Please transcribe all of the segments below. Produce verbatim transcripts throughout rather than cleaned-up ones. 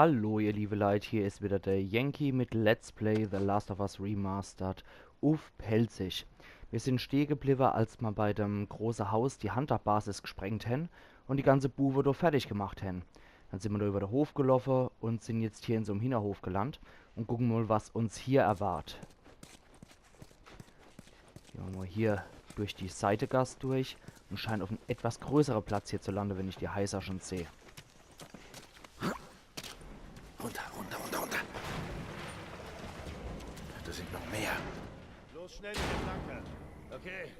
Hallo, ihr liebe Leit, hier is wieder der Yankee mit Let's Play The Last of Us Remastered uff Pälzisch. Mir sin stehe gebliwwe, als ma bei dem große Haus die Hunter-Basis gsprengt hen un die ganze Buwe do fertig gemacht hen. Dann sin ma do iwwer de Hof geloffe un sin jetzt hier in so'm Hinnerhof gelandt un gucken mol, was uns hier erwart. Gehn ma mol hier durch die Seitegass durch un scheint uff en etwas größere Platz hier zu lande, wenn ich die Heiser schon seh. Runter, runter, runter, runter. Do sin noch mehr. Los, schnell mit der Flanke. Okay.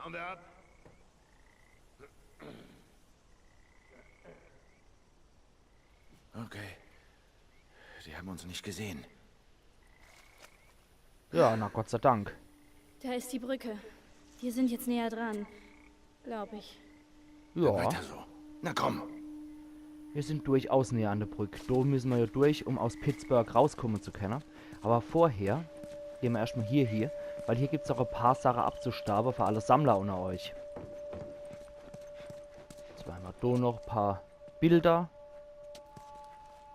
Hauen wir ab. Okay. Die haben uns nicht gesehen. Ja, na Gott sei Dank. Da ist die Brücke. Wir sind jetzt näher dran, glaub ich. Ja. Weiter so. Na komm. Mir sin durchaus näher an de Brück. Do müsse ma ja durch, um aus Pittsburgh rauskumme zu kenne. Awwer vorher gehn ma erscht mol hier hie, weil hier gibt's ach e paar Sache abzustaawe für alle Sammler unner euch. Jetzt mache ma do noch e paar Bilder.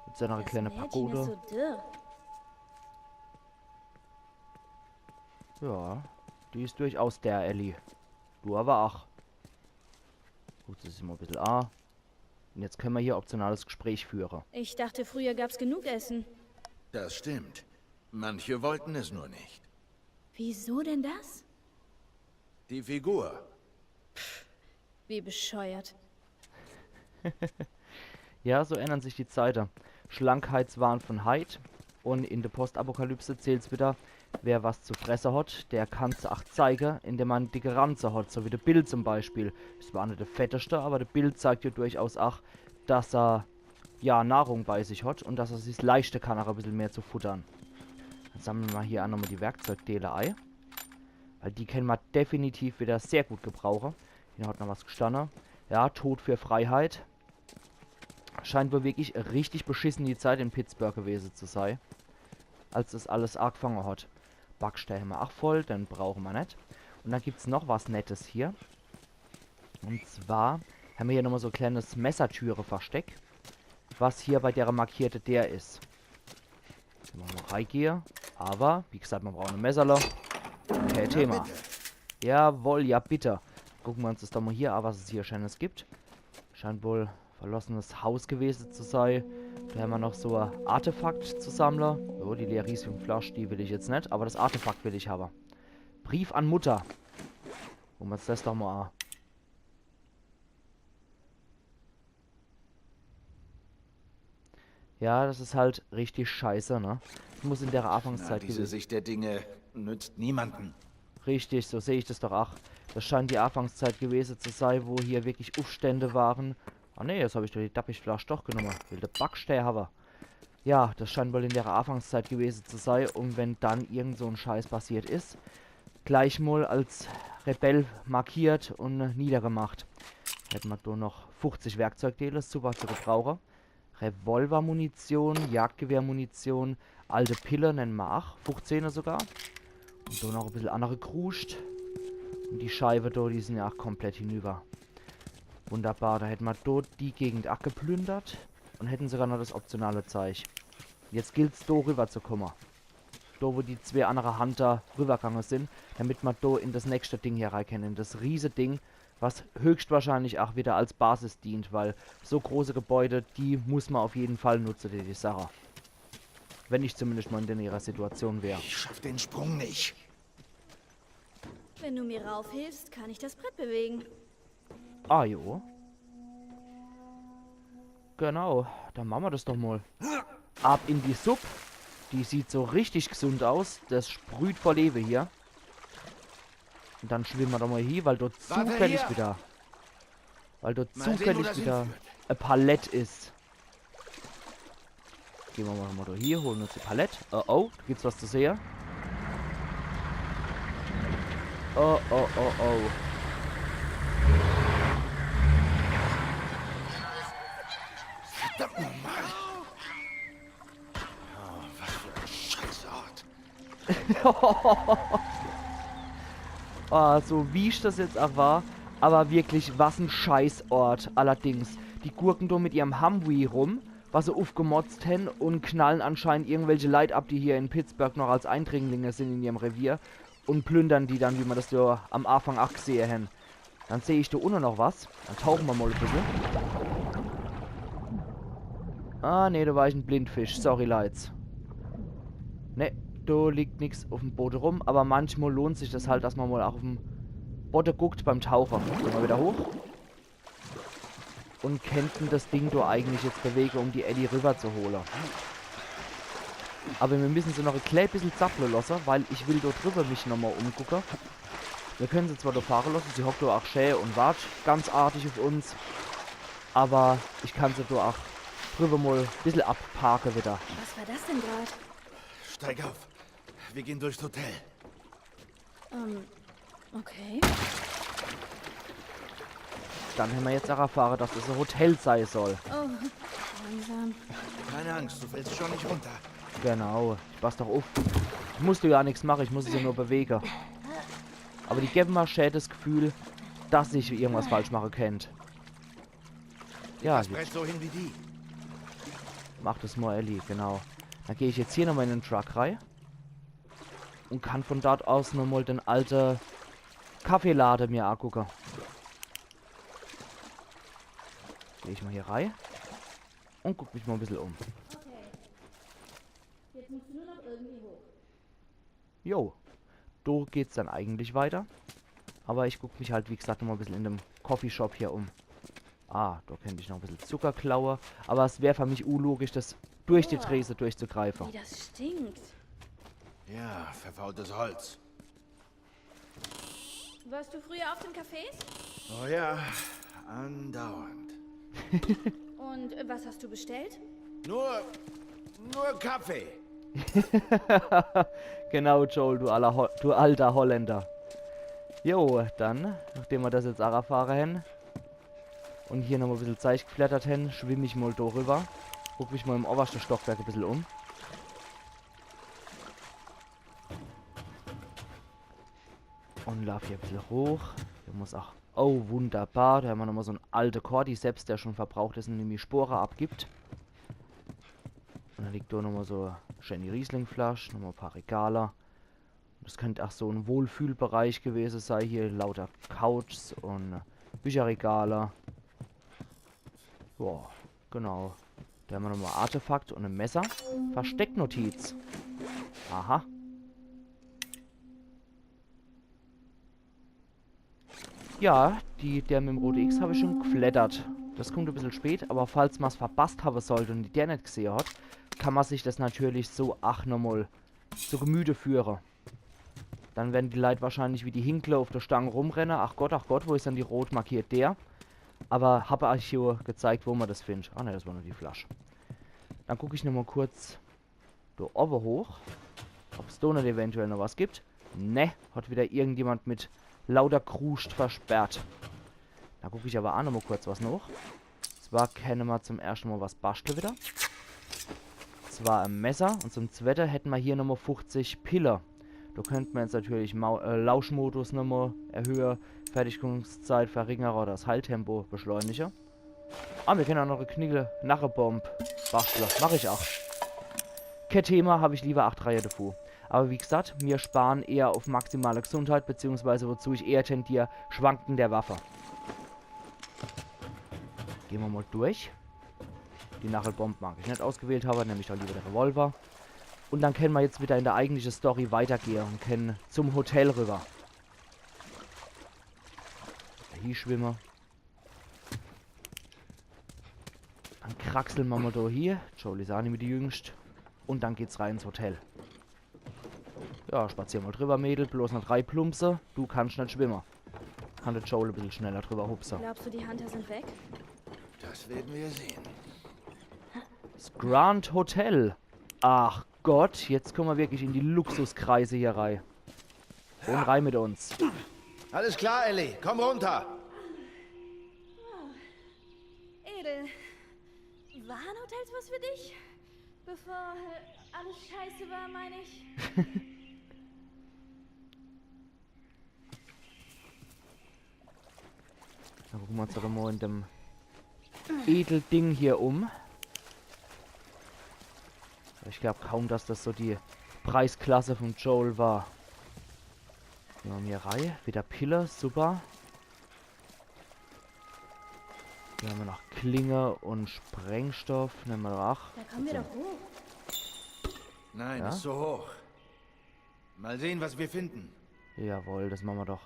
Jetzt noch e kleine Pagode. Das Mädchen ist so dürr. Ja, die is durchaus dürr, Ellie. Du awwer ach. Gut, das is immer e bissel a. Un jetzt kenne ma hier optionales Gespräch führe. Ich dachte, früher gab's genug Essen. Das stimmt. Manche wollten es nur nicht. Wieso denn das? Die Figur. Wie bescheuert. Ja, so ännern sich die Zeite. Schlankheitswahn von heit un in de Postapokalypse zählt's wieder, wer was zu fresse hot, der kann's ach zeige, indem er dicke Ranze hot, so wie de Bill zum Beispiel. Is zwar net de fetteste, awwer de Bill zeigt ja durchaus ach, dass er, ja, Nahrung bei sich hot un dass er sich's leischte kann, ach e bissel mehr zu futtern. Dann sammle ma hier ach nochmol die Werkzeugdeele ei, weil die kenne ma definitiv wieder sehr gut gebrauche. Hier hot noch was gestanne. Ja, Tod für Freiheit. Scheint wohl wirklich e richtig beschisseni Zeit in Pittsburgh gewese zu sei, als das alles agfange hot. Backstee hämmer ach voll, den brauche ma net. Un dann gibt's noch was Nettes hier. Un zwar hämmer hier nochmol so e kleines Messertüre-Versteck, was hier bei dere markierte Deer is. Kenne ma mol reigehe. Awwer, wie gesagt, ma brauche e Messerle. Kä Thema. Jawohl, ja bitte. Gucke ma uns das doch mol hier a, was es hier Scheenes gibt. Scheint wohl verlossenes Haus gewese zu sei. Do hämmer noch so e Artefakt zu sammle. Jo, die leer Riesjungflasch, die will ich jetzt net, awwer das Artefakt will ich hawwe. Brief an Mutter. Gucke ma uns das doch mol a. Ja, das is halt richtig scheiße, ne? Das muss in dere Afangszeit gewese. Na, diese Sicht der Dinge nützt niemandem. Richtig, so seh ich das doch ach. Das scheint die Afangszeit gewese zu sei, wo hier wirklich Uffstände ware. Ah nee, jetzt hab ich doch die Dappichflasch doch genomme. Will de Backstee hawwe. Ja, das scheint wohl in dere Afangszeit gewese zu sei. Un wenn dann irgend so'n Scheiß passiert is, gleich mol als Rebell markiert un niedergemacht. Hätte ma do noch fuchzig Werkzeugdeele, super zu gebrauche. Revolvermunition, Jagdgewehrmunition, alte Pille nenne ma ach, fuchzehner sogar. Un do noch e bissel annere Kruscht. Un die Scheiwe do, die sin ja ach komplett hinüber. Wunderbar, do hätte ma do die Gegend ach geplündert un hätten sogar noch das optionale Zeig. Jetzt gilt's, do rüber zu kumme. Do, wo die zwee annere Hunter rübergange sin, damit ma do in das nächste Ding hier rei kenne, in das Rieseding, was höchstwahrscheinlich ach wieder als Basis dient, weil so große Gebäude, die muss ma auf jeden Fall nutze, die, die Sache. Wenn ich zumindest mol in dere Situation wär. Ich schaff den Sprung nicht. Wenn du mir raufhilfst, kann ich das Brett bewegen. Ah, jo. Genau, dann mache ma das doch mol. Ab in die Supp. Die sieht so richtig gesund aus. Das sprüht vor Lewe hier. Un dann schwimme ma doch mol hie, weil dort zufällig wieder, weil dort zufällig wieder e Palett is. Gehn ma mol, mol do hie, hole uns die Palett. Oh, oh, do gibt's was zu sehe. Oh, oh, oh, oh. Verdammt nochmal. Oh, was für ein Scheißort. Ah, so wie ich das jetzt ach war, awwer wirklich, was en Scheißort. Allerdings, die gurken do mit ihrem Humvee rum was se ufgemotzt hen un knallen anscheinend irgendwelche Leit ab, die hier in Pittsburgh noch als Eindringlinge sin in ihrem Revier un plündern die dann, wie mer das jo am Afang ach gsehe hen. Dann seh ich do unne noch was. Dann tauche mer mol e bissel. Ah, nee, do war ich en Blindfisch. Sorry, Leits. Nee, do liegt nix uf'm Bode rum, aber manchmal lohnt sich das halt, dass mer mol ach uf'm Bode guckt beim Tauche. Gehn mer wieder hoch. Un kennten das Ding do eigentlich jetzt bewege, um die Ellie riwwer zu hole. Aber mir missen se noch e klä bissel zapple losse, weil ich will do driwwe mich nochmol umgucke. Mir kennen se zwar do fahre losse, sie hockt do ach schä un wart ganz artig uf uns. Aber ich kann se do ach driwwe mol e bissel abparke wieder. Was war das denn gerade? Steig auf. Wir gehen durchs Hotel. Ähm, okay. Dann hämmer jetzt ach erfahre, dass das e Hotel sei soll. Oh, langsam. Keine Angst, du fällst schon nicht runter. Genau, ich pass doch uf. Ich muss do jo nix mache, ich muss es jo nur bewege. Aber die gewwe mer schä das Gefühl, dass ich irgendwas falsch mache kennt. Ja, das jetzt Brett so hin wie die. Mach das mol, Ellie, genau. Dann geh ich jetzt hier nochmol in den Truck rei. Un kann von dort aus nochmol den alte Kaffeelade mir agucke. Geh ich mol hier rei un guck mich mol e bissel um. Okay. Jetzt musst du nur noch irgendwie hoch. Jo, do geht's dann eigentlich weiter. Aber ich guck mich halt, wie gesagt, nochmol e bissel in dem Coffeeshop hier um. Ah, do kennt ich noch e bissel Zucker klaue. Aber es wär für mich unlogisch, das durch die Trese durchzugreife. Wie das stinkt. Ja, verfaultes Holz. Warst du früher auf den Cafés? Oh ja, andauernd. Und äh, was hast du bestellt? Nur, nur Kaffee. Genau, Joel, du, aller Ho du alter Holländer. Jo, dann, nachdem mer das jetzt ach erfahre hen un hier nochmol e bissel Zeich geflattert hen, schwimm ich mol do riwwer. Guck mich mol im oberschte Stockwerk e bissel um. Un laaf hier e bissel hoch. Hier muss ach, oh, wunderbar. Do hämmer nochmol so en alte Cordyceps, der schon verbraucht is un nämlich Spore abgibt. Un do liegt do nochmol so e schäni Rieslingflasch, nochmol e paar Regale. Das kennt ach so en Wohlfühlbereich gewese sei. Hier lauter Couches un Bücherregale. Jo, genau. Do hämmer nochmol Artefakt un e Messer. Verstecknotiz. Aha. Ja, die, der mit'm rote X hab ich schon geflattert. Das kummt e bissel spät, aber falls ma's verpasst hawwe sollt un der net gsehe hat, kann ma sich das natürlich so ach nochmol zu Gemüte führe. Dann werre die Leit wahrscheinlich wie die Hinkle uf der Stang rumrenne. Ach Gott, ach Gott, wo is dann die rot markiert der? Aber hab eich jo gezeigt, wo ma das findt. Ah ne, das war nur die Flasch. Dann guck ich nochmol kurz do owwe hoch, ob's do net eventuell noch was gibt. Ne, hat wieder irgendjemand mit lauter Kruscht versperrt. Do guck ich aber ach nochmol kurz was noch. Zwar kenne ma zum erschte Mol was baschtle wieder. Zwar e Messer un zum zwette hätte ma hier nochmol fuchzig Pille. Do könnt ma jetzt natürlich Mau äh, Lauschmodus nochmol erhöhe. Fertigungszeit verringere oder das Heiltempo beschleunige. Ah, mir kenne ach noch e Knickel-Knackebomb baschtle. Mach ich ach. Kä Thema, hab ich lieber acht Reihe devu. Aber wie gesagt, mir sparen eher auf maximale Gesundheit, beziehungsweise wozu ich eher tendier, Schwanken der Waffe. Geh ma mol durch. Die Knackebomb mag ich net ausgewählt hawwe, nemm ich doch lieber de Revolver. Un dann kenne ma jetzt wieder in der eigentliche Story weitergehe un kenne zum Hotel riwwer. Hie schwimme. Dann kraxle ma mol do hie. Joel is ach nimmi de Jüngst. Un dann geht's rei ins Hotel. Ja, spazier mol driwwer, Mädel. Bloß net rei plumpse. Du kannsch net schwimme. Kann de Joel e bissel schneller driwwer hupse. Glaubst du, die Hunter sind weg? Das werden wir sehen. Das Grand Hotel. Ach Gott, jetzt kumme ma wirklich in die Luxuskreise hier rei. Un rei mit uns. Alles klar, Ellie, komm runter. Edel. Waren Hotels was für dich? Bevor äh, alles scheiße war, meine ich. Dann gucke ma uns doch mol in dem Edelding hier um. Ich glaub kaum, dass das so die Preisklasse vom Joel war. Gehn mer hier rei. Wieder Pille, super. Hier hammer noch Klinge und Sprengstoff. Nemme mer doch ach. Da kommen wir doch hoch. Nein, Ja? Ist so hoch. Mal sehen, was wir finden. Jawohl, das mache mer doch.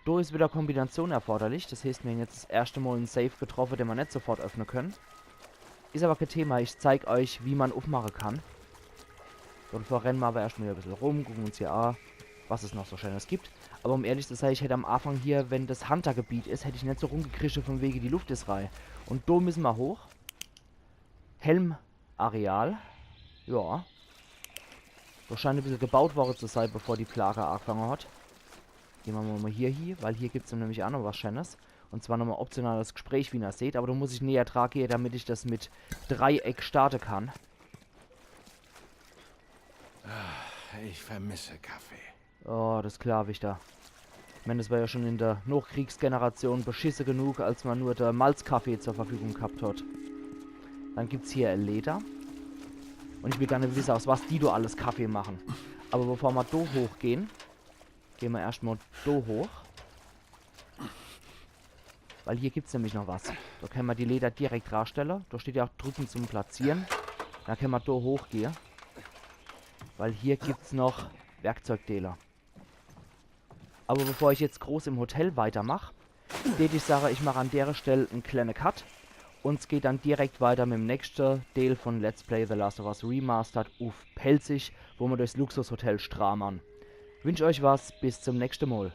Do is wieder Kombination erforderlich. Das heeßt, mir hän jetzt das erschte Mal en Safe getroffe, den mer net sofort öffne könne. Is aber kee Thema, ich zeig euch, wie mer en ufmache kann. Dovor renne mer aber erscht mal hier e bissel rum, gucke uns hier a, was es noch so Schönes gibt. Aber um ehrlich zu sei, ich hätt am Anfang hier, wenn das Hunter-Gebiet is, hätt ich net so rumgekrische von wege die Luft is rei. Und do misse mer hoch. Helm-Areal. Ja. Do scheint e bissel gebaut worre zu sei, bevor die Plage agefange hat. Gehn mer mal hier hie, weil hier gibt's nämlich a noch was Schönes. Und zwar nochmal optionales Gespräch, wie ihr seht. Aber do muss ich näher dra gehe, damit ich das mit Dreieck starte kann. Ich vermisse Kaffee. Oh, das glaub ich da. Ich mein, das war ja schon in der Nochkriegsgeneration beschisse genug, als mer nur de Malzkaffee zur Verfügung gehabt hat. Dann gibt's hier e Leder. Und ich will gar net wisse, aus was die do alles Kaffee mache. Aber bevor mer do hochgehn, gehn mer erscht mal do hoch. Weil hier gibt's nämlich noch was. Do könne mer die Leder direkt drastelle. Do steht ja auch drüben zum Platzieren. Do könne mer do hochgehe. Weil hier gibt's noch Werkzeugdeele. Aber bevor ich jetzt groß im Hotel weitermach, tät ich sage, ich mach an dere Stell en kleine Cut. Und es geht dann direkt weiter mit dem nächste Deel von Let's Play The Last of Us Remastered uff Pälzisch, wo mer durchs Luxushotel stramern. Wünsch euch was, bis zum nächste Mal.